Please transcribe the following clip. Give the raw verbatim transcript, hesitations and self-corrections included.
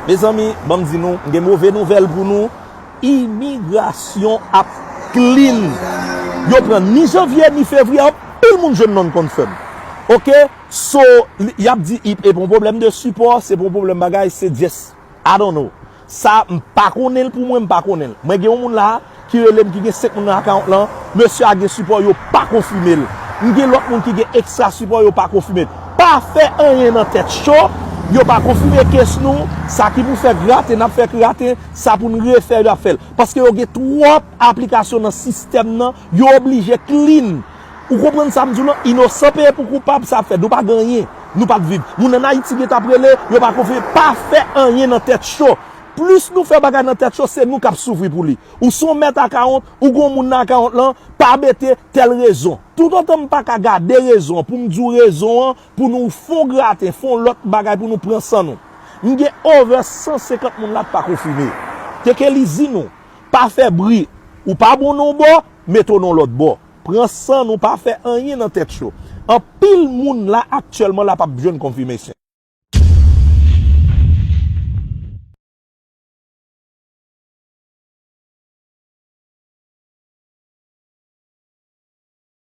Mezanmi, ban m di nou, m gen move nouvèl pou nou. Imigrasyon ap clean. Yo pran ni janvye ni fevriye, anpil moun jwenn non-confirm. Oke? So, y ap di, e pa yon pwoblèm de sipò, se pa yon pwoblèm bagay, se just, I don't know. Sa, m pa konnen l pou mwen, m pa konnen l. Mwen gen yon moun la ki rele m, ki gen senk moun nan akawont lan, mesye a gen sipò, yo pa konfime l. M gen lòt moun ki gen ekstra sipò, yo pa konfime l. Pa fè anyen nan tèt cho, yo pa konfime kes nou, sa ki pou fè graten, n ap fè graten, sa pou n refè, y ap fè l. Paske yo gen twòp aplikasyon nan sistèm nan, yo oblije clean. Ou konprann sa m di w lan? Inosan peye pou koupab, sa ap fèt. Nou pa gen anyen. Nou p ap viv. Moun ann Ayiti gen t ap rele, yo pa konfime. Pa fè anyen nan tèt cho. Plis nou fè bagay nan tèt cho, se nou k ap soufri pou li. Ou se yon mèt akawont, ou gen yon moun nan akawont lan, pa mete tèl rezon. Toutotan m pa ka gade rezon an, pou m di w rezon an, pou nou fè yon graten, fè yon lòt bagay pou nou pran san nou. M gen over san senkant moun la k pa konfime. Take it easy nou. Pa fè bri. Ou pa bon nan yon bò, mete w nan yon lòt bò. Pran san nou, pa fè anyen nan tèt cho. Anpil moun la aktyèlman la p ap jwenn confirmation.